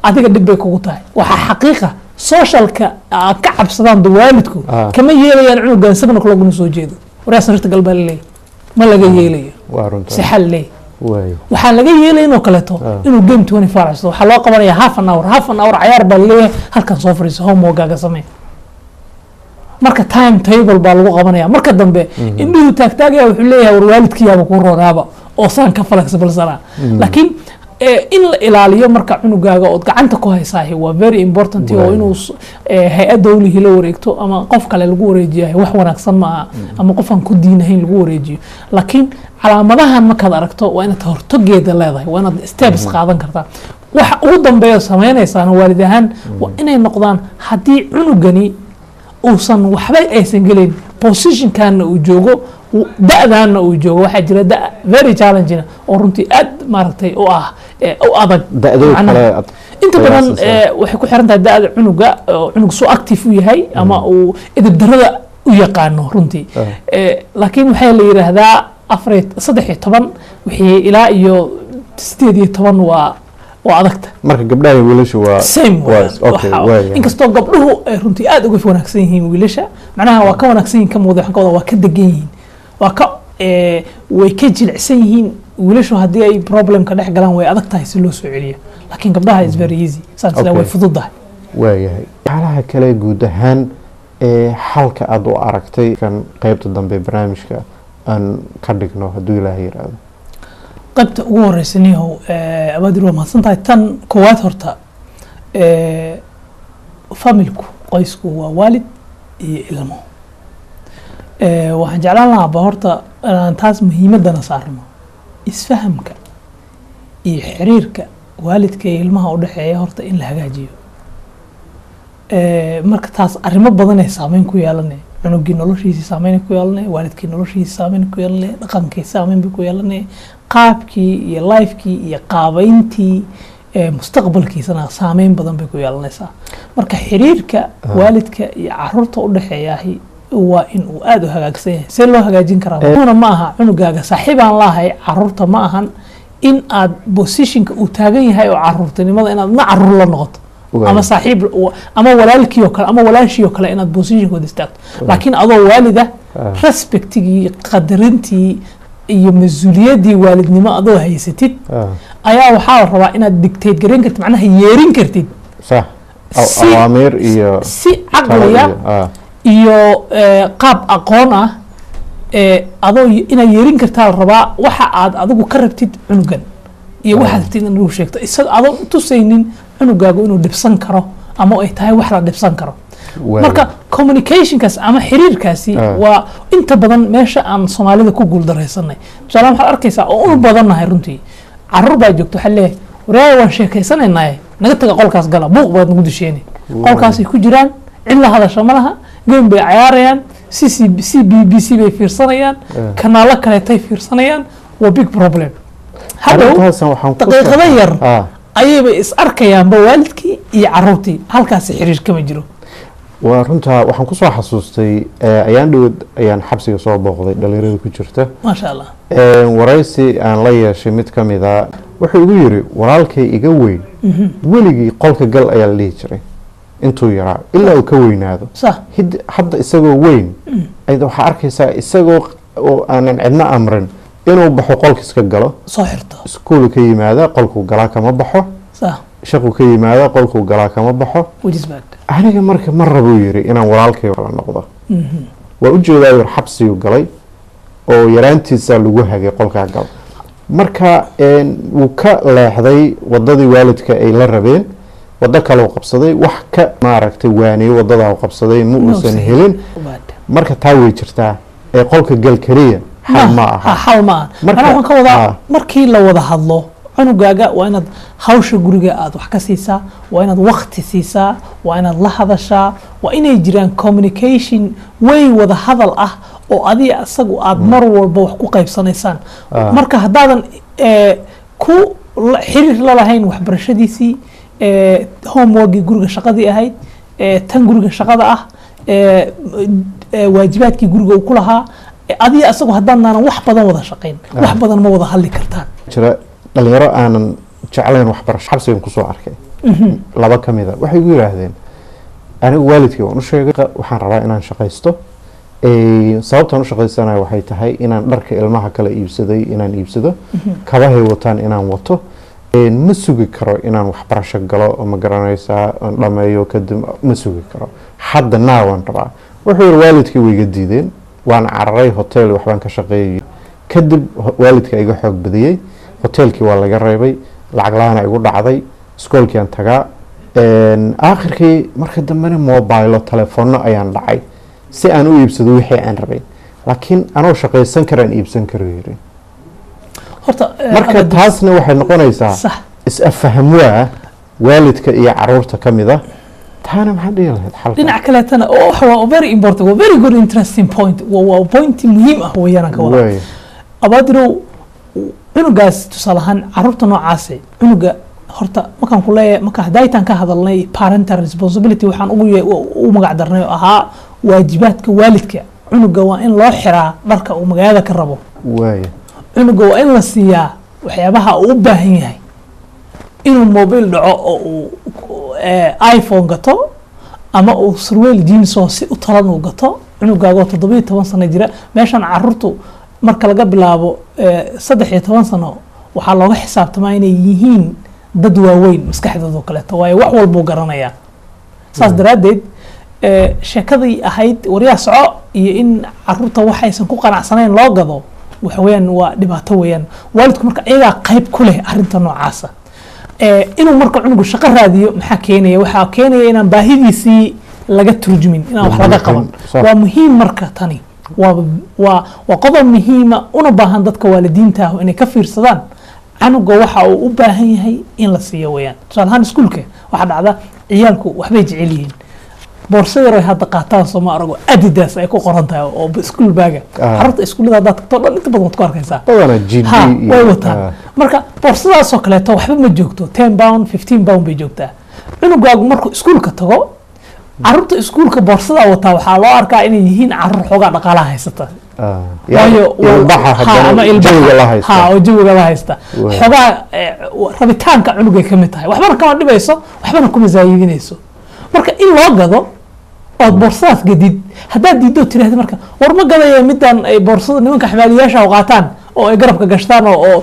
adiga dhib bay kugu tahay. Waxaa xaqiiqa socialka aad ka cabsadaan da waalidku kama yeelayaan cunugan 7 o'clock inuu soo jeedo. Waraa sariirta gal baa laleeyahay, ma laga yeelayo. Waa runta. Si xal leeyahay. Waxaa laga yeelay inoo kaleeto inuu game 24 hours, waxaa loo qabanaya half an hour, half an hour cayaar baa laleeyahay, halkan soo fadhiiso, homeworkaaga samee. Marka time table baa lagu qabanaya. Marka dambe indhuhu taagtaagaya, wuxuu leeyahay war waalidkiyaaba kuu roonaaba oo saan ka flexible sanaa. Laakiin in la ilaaliyo marka cunugaaga ood gacanta ku haysaahi waa very important, oo inuu hay-ad dawlihii la wareegto ama qof kale lagu wareejiyahay wax wanaagsan ma aha, ama qof aan ku diinahayn lagu wareejiyo. Laakiin calaamadahan markaad aragto, waa inaad hortogeeda leedahay, waa inaad steps qaadan kartaa. Waxa ugu dambeeya sameynaysaana waalid ahaan waa inay noqdaan, haddii cunugani uusan waxba aysan gelin, positionkanna uu joogo, da-daana uu joogo, waxaa jira da very challenging oo runtii aad maaragtay u ah u adag. Da-doo Macnaha, kale aad Inta badan Qiyaasaysaa. Waxay ku xiran tahay da-da cunuga, oo cunug soo active u yahay ama uu edeb darada u yaqaano runtii. Laakiin waxaa la yidhaahdaa afar 13 wixii ilaa iyo 18 waa adagta. Marka gabdhaha iyo wiilasha waa Same waa weeyaan. Okay, waayahay. Inkastoo gabdhuhu ay runtii aad uga wanaagsan yihiin wiilasha, macnaha waa ka wanaagsan yihiin, ka muuqda, waxaan ka wadaa waa ka degan yihiin, waa ka way ka jilicsan yihiin wiilashu. Haddii ay problemka dhex galaan, way adag tahay si loo soo celiyo, laakiin gabdhaha is very easy saan isla way fududahay. Waayahay, xaalaha kale guud ahaan ee xalka aada u aragtay kan qeybta dambe ee barnaamijka aan ka dhigno, hadduu Ilaahay yiraahdo. Qaybta ugu horeysa, niyahow, Abaadir, waa mahadsan tahay. Tan koowaad horta, familku, qoysku waa waalid iyo ilmo. Waxaan jeclaan lahaa ba horta inaan taas muhiimadana saarno, isfahamka iyo xiriirka waalidka iyo ilmaha u dhexeeya horta in la hagaajiyo. Marka taas arrimo badan ay saameyn ku yeelanay: cunugii noloshiisii saameyn ku yeelanay, waalidkii noloshiisii saameyn ku yeelanay, dhaqankii saameyn bay ku yeelanay, qaabkii iyo lifekii iyo qaabeyntii mustaqbalkiisana saameyn badan bay ku yeelanaysaa. Marka xiriirka waalidka iyo caruurta u dhexeeyaahi waa in uu aada u hagaagsan yahay. See loo hagaajin karaa? Una ma aha cunugaaga saaxiibaan laahay caruurta, ma ahan in aad positionka uu taagan yahay oo caruurtinimada inaad na caruur la noqoto ama saaxiib ama walaalkii oo kale ama walaashii oo kale inaad positionkooda istaagto, laakiin adoo waalida respectigii, qadarintii iyo mas-uuliyaddii waalidnimo adoo haysatid ayaa waxaa la rabaa inaad dictate gareyn kartid, macnaha yeerin kartid sax awaamiir iyo si talo caqliya iyo iyo qaab aqoon ah adoo inaad yeerin kartaa la rabaa waxa aad adigu ka rabtid cunugan iyo waxaad rabtid in lagu sheegto, isaga adoo tusaynin cunugaagu inuu dhibsan karo ama ay tahay wax la dhibsan karo. Marka communicationkaas ama xiriirkaasi waa inta badan meesha aan Soomaalida ku guuldaraysanay. Tusaale, waxaad arkaysaa oo u badannahay runtii, caruur baa joogto, waxaa leeyahay, "Waraaya, waan sheekaysanaynaye, naga taga, qolkaas gala, buuq baad nagu disheeni." Qolkaasay ku jiraan, cid la hadasha ma laha, game bay cayaarayaan, c c c b b c bay fiirsanayaan, kanaalo kaleetay fiirsanayaan. Waa big problem hadhow. Arintaasan waxaan ku Daqiiqado yar ayaybay is arkayaanba waalidkii iyo caruurtii, halkaasi xiriir kama jiro. Waa runtaa. Waxaan kusoo xasuustay ayaan dhowed ayaan xabsiga soo booqday dhalinyarada ku jirta. Maasha Allah. Waraysi aan la yeeshay mid ka mid a wuxuu igu yiri, "Walaalkay iga weyn weligii qolka gal ayaa la dhihi jiray intuu yaraa ilaa uu ka weynaado." Hadda isagoo weyn ayada waxaa arkaysaa isagoo oo aanan cidna amrin inuu baxo, qolka iska galo, soo xirto, iskuul ka yimaada qolkuu galaa, kama baxo, shaqu ka yimaada qolkuu galaa, kama baxo. Which is bad. "Aniga marka ma rabuu yiri inaan walaalkay kala noqdo." Waa ujeedaa yar xabsiguu galay oo yaraantiisa lagu hagay qolkaa gal. Marka wuu ka leexday wadadii waalidka ay la rabeen, waddo kale u qabsaday, wax ka maaragtay waaniyey wadadaa u qabsaday ma uusan uusan helin. Bad. Marka taa way jirtaa ee qolka gal keliya xal ma aha. Xal ma aha. Marka Macnaha waxaan ka wadaa, markii la wada hadlo cunugaaga, waa inaad hawsha guriga aad wax ka siisaa, waa inaad wakti siisaa, waa inaad la hadashaa, waa inay jiraan communication way wada hadal ah oo adiga isagu aad mar walba wax ku qaybsanaysaan. Marka haddaadan ku xiriir la lahayn waxbarashadiisii, homeworkii guriga shaqadii ahayd, tan guriga shaqada ah, waajibaadkii guriga uu ku lahaa, adiga isagu haddaadnaanan wax badan wada shaqayn, wax badan ma wada hadli kartaan. Jira dhalinyaro aanan jeclayn waxbarasho. Xabsigan kusoo arkay laba ka mida, waxay igu yidhaahdeen, "Anigu waalidkay waan u sheegay, waxaan rabaa inaan shaqaysto. Sababtaan u shaqaysanayo waxay tahay inaan dharka ilmaha kala iibsaday inaan iibsado, kabahay wataan inaan wato. Ma sugi karo inaan waxbarasho galo oo ma garanaysaa aan dhameeyo kadib, ma sugi karo, hadda naa waan rabaa." Wuxuu yidhi, "Waalidkii way iga diideen, waan cararay, hotel waxbaan ka shaqeeyay. Kadib waalidka iga xoog badiyey, hoteelkii waa laga reebay, lacag la-aana igu dhacday, iskoolkii aan tagaa. Aakhirkii marka dambena mobilo telefono ayaan dhacay si aan u iibsado wixii aan rabay, laakiin anoo shaqaysan karaan iibsan karo," yiri. Horta Marka taasna waxay noqonaysaa is-afaham waa waalidka iyo caruurta ka mid ah. Taana maxaa dhihi lahayd xalka? Dhinac kaleetana oo waxa waa very important, waa very good interesting point, waa point muhiim ah weeyaan aan ka wada. Abaadirow, cunugaas tusaale ahaan, caruurta noocaase cunuga Horta markaan ku leeyahay, marka hadaytaan ka hadalnay parental responsibility, waxaan ugu u magac darnay oo ahaa waajibaadka waalidka. Cunuga waa in loo xiraa dharka uu magaalada ka rabo. Cunuga waa in la siiyaa waxyaabaha uu u baahan yahay. Inuu mobile dhaco oo uu iPhone gato ama uu surweel jeans oo si u talan uu gato, cunugaagoo 17 sano jira. Meeshan caruurtu marka laga bilaabo 13 sano waxaa looga xisaabtamaa inay yihiin dad waaweyn maskaxdooda oo kaleeto, waayo wax walbuu garanayaa. Saas daraaddeed sheekadii ahayd waryaa soco iyo in caruurta waxaysan ku qanacsanayn loo gado, waxa weeyaan waa dhibaato weeyaan. Waalidku marka iyagaa qayb ku leh arrinta noocaasa. Inuu marka cunugu shaqo raadiyo maxaa keenaya? Waxaa keenaya inaan baahidiisii laga turjumin, inaan wax laga qaban. Waa muhiim marka, tani waa qodob muhiima una baahan dadka waalidiinta ah inay ka fiirsadaan canuga waxa uu u baahan yahay in la siiyo weeyaan. Tusaale ahaan, iskuulka waxaa dhacda ciyaalku waxbay jecel yihiin, boorso yar ay hadda qaataan, soo ma arago, Adidas ay ku qoran tahay oo iskuul baaga. Carruurta iskuullada haddaad tagto dhan inta badan waad ku arkaysaa. Badana GD. Ha, way wataan. Marka boorsadaasoo kaleeto waxba ma joogto, £10, £15 bay joogtaa. Cunugaagu markuu iskuulka tago, carruurta iskuulka boorsadaa wataa waxaa loo arkaa inay yihiin carruur xoogaa dhaqaalaha haysata. Waayo ilbaxa ama haddana jawiga la haysta. Ha, oo jawiga la haysta. Xoogaa rabitaanka cunugay ka mid tahay, waxbana kama dhibayso, waxbana kuma zaayidinayso. Marka in loo gado ood boorsadaas gadid, haddaad diiddo tirahda marka war ma gadaya midaan ay boorsada nimanka xamaaliyaasha u qaataan oo ay garabka gashtaan oo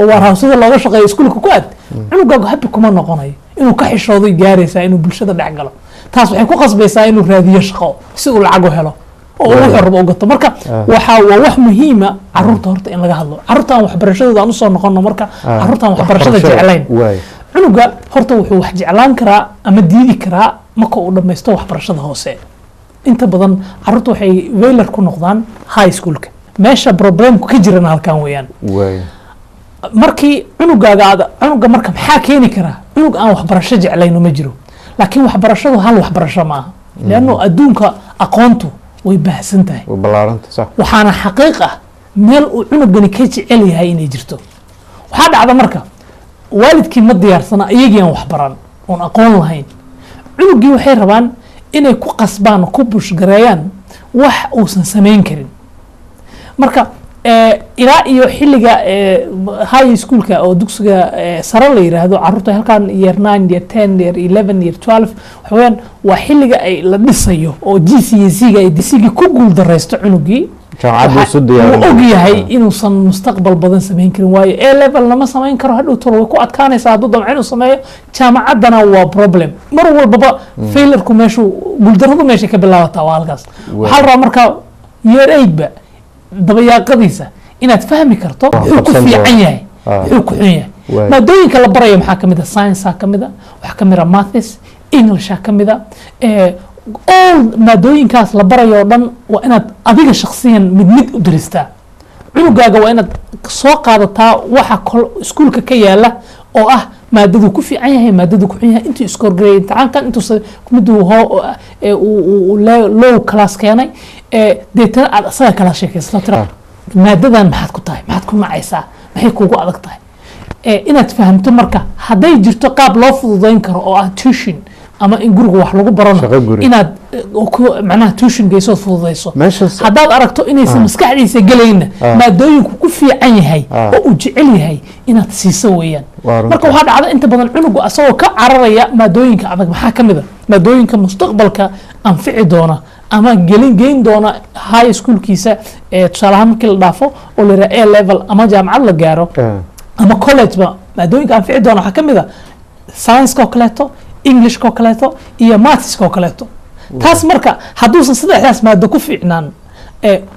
warhawsada looga shaqeeyo iskuulka ku aad, cunugaagu happy kuma noqonayo. Inuu ka xishooday gaaraysaa inuu bulshada dhex galo. Taas waxay ku qasbaysaa inuu raadiyo shaqo si uu lacag u helo oo uu wuxuu rabo u gato. Marka waxa waa wax muhiima caruurta horta in laga hadlo, caruurta aan waxbarashadooda aan usoo noqono. Marka caruurta aan waxbarashada jeclayn, cunuga horta wuxuu wax jeclaan karaa ama diidi karaa marka uu dhammaysto waxbarashada hoose. Inta badan caruurta waxay failure ku noqdaan high schoolka. Meesha problemku ka jirana halkan weeyaan. Markii cunugaaga aad cunuga marka maxaa keeni karaa cunug aan waxbarasho jeclayno? Ma jiro, laakiin waxbarashadu hal waxbarasho ma aha, leanno adduunka aqoontu way baahsan tahay. Way ballaaranta, sax. Waxaana xaqiiq ah meel uu cunugani ka jecel yahay inay jirto. Waxaa dhacda marka waalidkii ma diyaarsana, iyagii aan waxbaran oon aqoon lahayn, cunugii waxay rabaan inay ku qasbaan oo ku push gareeyaan wax uusan samayn karin. Marka ilaa iyo xilliga high schoolka oo dugsiga sare la yiraahdo, carruurta halkan year 9, year 10, year 11, year 12, waxa weeyaan waa xilliga ay la dhisayo oo GCSE ga ay disigii ku guul daraysto cunugii. Jaamacaddu isu wuu diyaarin. Og yahay inuusan mustaqbal badan samayn karin, waayo A level lama samayn karo, hadhow tolo way ku adkaanaysaa hadduu damco inuu sameeyo. Jaamacaddana waa problem mar walbaba. Failureku meeshuu, guuldarradu meeshay ka bilaabataa waa halkaas. Waxaa la rabaa marka year 8 ba dabayaaqadiisa inaad fahmi karto muxuu ku qabsan fiican doona. yahay, muxuu ku xun yahay. Maadooyinka la barayo maxaa kamid a? Science kamid a, waxaa kamid a maths, Englisha kamid a. All maadooyinkaas la barayo oo dhan waa inaad adiga shakhsiyan mid mid u daristaa cunugaaga. Waa inaad soo qaadataa waxa kol iskuulka ka yaala oo ah maadadu ku fiican yahay, maadadu ku xun yahay, intuu score gareeyay imtixaankan, intuu miduu hoo low class keenay. Deetana aad asaga kala sheekaysato, tira maadadan maxaad ku tahay, maxaad ku nacaysaa, maxay kugu adag tahay, inaad fahamto. Marka hadday jirto qaab loo fududayn karo oo ah tuition ama in guriga wax lagu barano, Shaqo guri. inaad macnaha tuition geyso ood fududayso. Meeshaas Haddaad aragto inaysan maskaxdiisa gelayna, maadooyinku ku fiican yahay oo uu jecel yahay inaad siiso weeyaan. Waa runta. Marka waxaa dhacda inta badan cunugu asagoo ka cararaya maadooyinka adag. Maxaa ka mid a maadooyinka mustaqbalka anfici doona ama gelin geyn doona high schoolkiisa? Tusaale ahaan markii la dhaafo oo la yidhaha A level ama jaamacad la gaaro ama college ba, maadooyinka anfici doona waxaa ka mid a science oo kaleeto, Englishka oo kaleeto iyo mathska oo kaleeto. Taas marka hadduusan saddexdaas maado ku fiicnaan,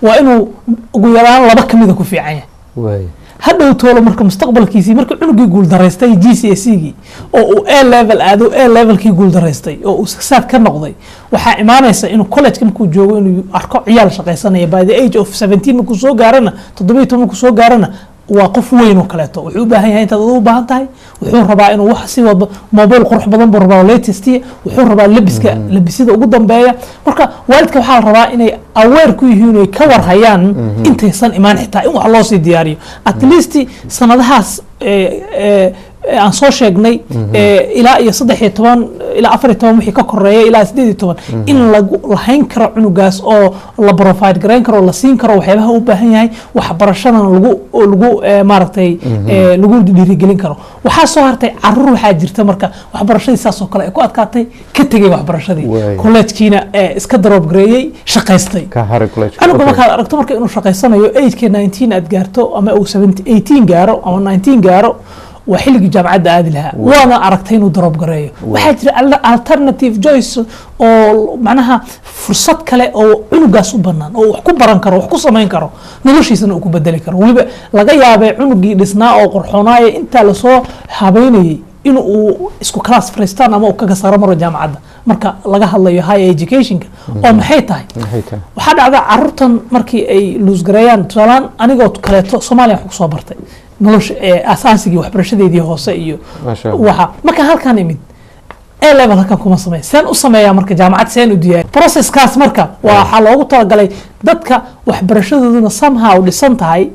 waa inuu ugu yaraan laba ka mida ku fiican yahay. Hadhow toolo marka mustaqbalkiisii, marka cunugii guuldaraystay GCSE gii oo uu A level aado, A levelkii guuldaraystay oo uu success ka noqday, waxaa imaanaysa inuu collegeka markuu joogo inuu arko ciyaal shaqaysanaya. By the age of 17 markuu soo gaarana, 17 markuu soo gaarana, waa qof weyn oo kaleeto. Wuxuu u baahan yahay intaad adigu u baahan tahay. Wuxuu rabaa inuu wax si walba, mobile qurux badan buu rabaa oo latest, wuxuu rabaa labiska, labisyada ugu dambeeya. Marka waalidka waxaa la rabaa inay aware ku yihiin, inay ka warhayaan intaysan imaan xitaa, in wax loo sii diyaariyo at least sanadahaas. Aan soo sheegnay ilaa iyo 13 ilaa 14 wixii ka koreeya ilaa 18 in lagu lahayn karo cunugaas oo la provide garayn karo, la siin karo waxyaabaha u baahan yahay, waxbarashadana lagu maaragtay lagu dhiirigelin karo. Waxaa soo hartay caruur waxaa jirta marka waxbarashadii saas oo kale ay ku adkaatay, ka tegay waxbarashadii, collegekiina iska drop gareeyey, shaqaystay. Ka haray college. Canuga markaad aragto marka inuu shaqaysanayo, ageka 19 aad gaarto ama uu 17 18 gaaro ama 19 gaaro, waa xilligii jaamacadda aadi lahaa, waana aragtay inuu drop gareeyo. Waxaa jira alternative choice oo macnaha fursad kale oo cunugaas u banaan oo wax ku baran karo, wax ku samayn karo, noloshiisana uu ku bedeli karo. Weliba laga yaabay cunugii dhisnaa oo qorxoonaaye intaa lasoo habeynayay in uu isku class fariistaan ama uu kaga saaro maro jaamacadda marka laga hadlayo higher educationka. Oo maxay tahay? Maxay tahay? Waxaa dhacda caruurtan markii ay lose gareeyaan, tusaalaan anigoo kaleeto Soomaaliya wax kusoo bartay, nolosha asaasigii waxbarashadeedii hoose iyo Maasha Allah. Waxa markaan halkaan imid A level halkan kuma sameyn. Seen u sameeyaa marka jaamacad? Seen u diyaari processkaas? Marka waxaa loogu talagalay dadka waxbarashadooduna somehow dhisan tahay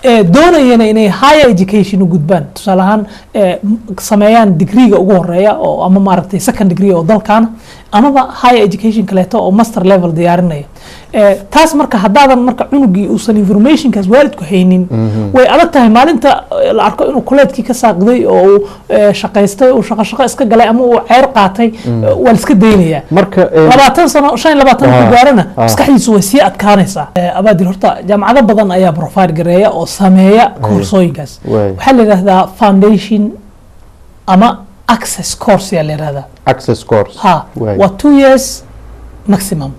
ee doonayana inay higher education u gudbaan, tusaale ahaan sameeyaan degreega ugu horeeya oo ama maaragtay second degree oo dalkaana amaba higher education kaleeto oo master level diyaarinaya. Taas marka haddaadan marka cunugii uusan informationkaas waalidku haynin, way adag tahay maalinta la arko inuu kuleedkii ka saaqiday oo uu shaqaystay, uu shaqo shaqo iska galay ama uu ceyr qaatay, waa la iska daynayaa. Marka 20 sano, 25 ku gaarana, maskaxdiisu way sii adkaanaysaa. Abaadir, horta jaamacado badan ayaa provide gareeya oo sameeya koorsooyinkaas. Waxaa la yidhahdaa foundation ama access course ayaa la yidhahdaa. Access course. Ha. Waa 2 years maximum.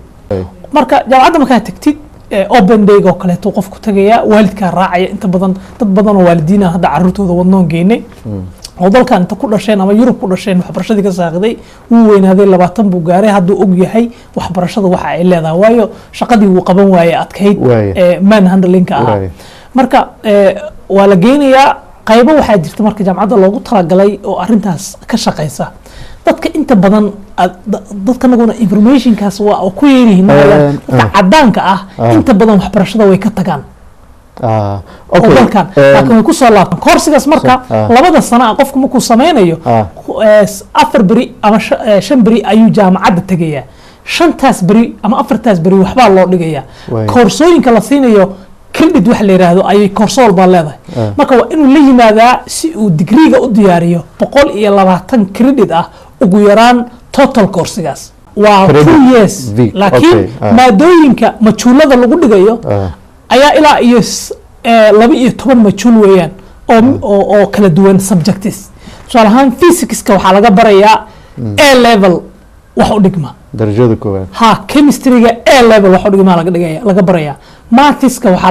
Marka jaamacadda markaa tagtid, open day oo kaleeto qofku tagaya, waalidkaa raacaya. Inta badan dad badan oo waalidiina hadda caruurtooda wadnoon geynay oo dalkan inta ku dhasheen ama Yurub ku dhasheen waxbarashadii ka saaqiday, wuu weynaaday, 20 buu gaaray, hadduu og yahay waxbarashada waxa ay leedahay, waayo shaqadii wuu qaban waayey adkayd, man handlingka ahaa. Marka waa la geynayaa. Qaybo waxaa jirta marka jaamacadda loogu talagalay oo arintaas ka shaqeysa. Dadka inta badan dadkanaguna informationkaas waa oo ku yeerihiin dadka cadaanka ah. Inta badan waxbarashada way ka tagaan oo dalkan, laakiin way kusoo laabtaan koorsigaas. Marka 2da sano ah qofku markuu sameynayo, 4 beri ama 5 beri ayuu jaamacadda tegayaa. Shantaas beri ama afartaas beri waxbaa loo dhigayaa. Koorsooyinka la siinayo credit wax la yidhaahdo ayay koorso walbaa leedahay. Marka waa inuu la yimaadaa si uu digriga u diyaariyo 120 credit ah ugu yaraan total koorsigaas. Waa Credit 2 years, laakiin maadooyinka majuulada lagu dhigayo ayaa ilaa iyo 12 majuul weeyaan oo kala duwan subjects. Tusaale ahaan physicska waxaa laga barayaa A level wax u dhigma. Darajada koowaad. Ha, chemistryga A level wax u dhigma laga dhigaya, laga barayaa. Mathska waxaa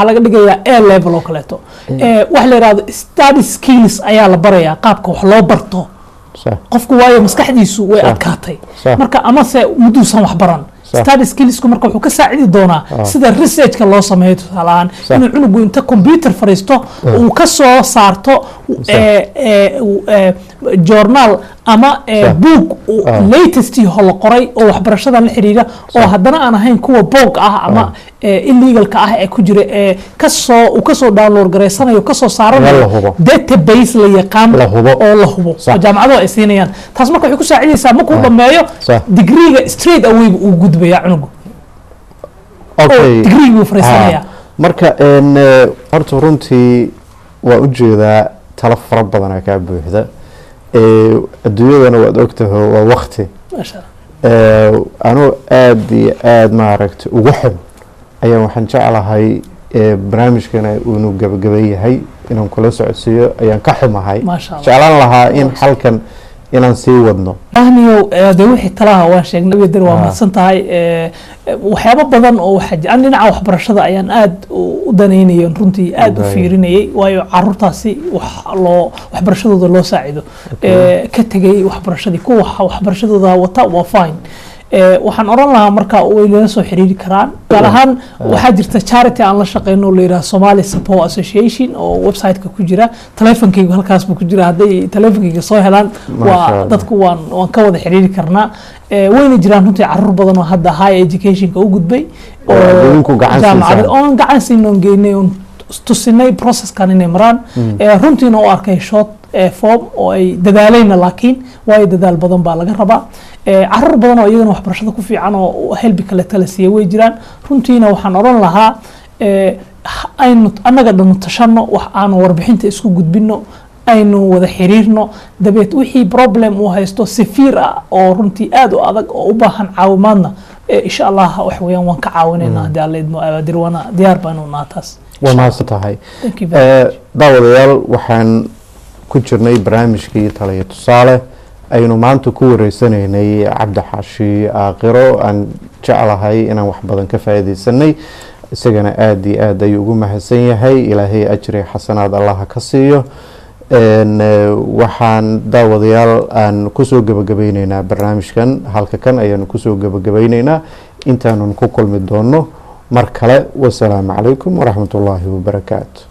laga dhigayaa A level oo kaleeto. Waxa la yidhahdo study skills ayaa la barayaa, qaabka wax loo barto qofku, waayo maskaxdiisu way adkaatay. Marka amase mudduusan wax baran. Study skillsku marka wuxuu ka saacidi doonaa sida researchka loo sameeyo, tusaale ahaan inuu cunugu inta computer fariisto uu ka soo saarto journal ama book latest ho la qoray oo waxbarashada la xiriira, oo haddana aan ahayn kuwa boog ah ama illegalka ah ee ku jira, ee kasoo uu kasoo download garaysanayo, kasoo saaranayo La hubo. database la yaqaan La hubo. oo la hubo oo jaamacaduhu ay siinayaan. Taas marka waxay ku saacidaysaa markuu dhammeeyo digriga straight away uu gudbaya cunugu oo digrigii buu fariisanaya. Marka horta runtii waa ujeedaa talo fara badanaa kaa buuxda. Adduunyadana waad ogtaho, waa wakti. Maasha Allah. Anuu aada iyo aada maaragtay ugu xun ayaan waxaan jeclahay barnaamijkana uunu gabagaba yahay inaan kula socodsiiyo ayaan ka xumahay. Maasha Allah. Jeclaan lahaa in halkan inaan sii wadno. Ahniyow, dee wixii talaha waan sheegnay dir, waa mahadsan tahay. Waxyaabo badan oo waxaa jira. An dhinaca waxbarashada ayaan aad u danaynayay, runtii aad u fiirinayay, waayo caruurtaasi wax loo waxbarashadooda loo saacido ka tegay waxbarashadii, kuwa waxbarashadooda wata waa fine. Waxaan oran lahaa marka way nala soo xiriiri karaan. Gaar ahaan waxaa jirta charity aan la shaqeyno oo la yidhaha Somali Support Association oo website-ka ku jira. Taleefankaygu halkaas buu ku jira, hadday taleefankayga soo helaan Masha waa Allah. dadku waan ka wada xiriiri karnaa. Wayna jiraan runtii caruur badan oo hadda higher education-ka u gudbay Oo aad idinku gacan jaamacad siisaan. Oon gacan siinoon geynay oon tusinay processkan inay maraan. Runtiina u arkay short form oo ay dadaaleyna, laakiin waayo dadaal badan baa laga rabaa. Caruur badan oo iyagana waxbarashada ku fiican oo helbi kale tala siiya way jiraan. Runtiina waxaan odhan lahaa, aynu annaga dhanu tashano, wax aanu warbixinta isku gudbino, aynu wada xiriirno, dabeed wixii problem uu haysto safiir ah oo runtii aad u adag oo u baahan caawimaadna, insha Allah wax weeyaan waan ka caawinaynaa haddii Alla idmo. Abaadir waana diyaar baanu nahaa taas. Waa mahadsan tahay. Thank you very much. Daawadayaal, waxaan ku jirnay barnaamijkii Taliya Tusaale, aynu maanta ku wareysanaynay Cabdi Xaashi Aaqiro. Aan jeclahay inaan wax badan ka faa'iidaysanay, isagana aada iyo aad ayuu ugu mahadsan yahay. Ilaahay ajri xasanaad Allaha ka siiyo. Waxaan daawadayaal aan kusoo gebagabeyneynaa barnaamijkan, halka kan ayaanu kusoo gebagabeyneynaa intaanun ku kulmi doono mar kale. Wasalaamu calaykum waraxmatullaahi wabarakaatu.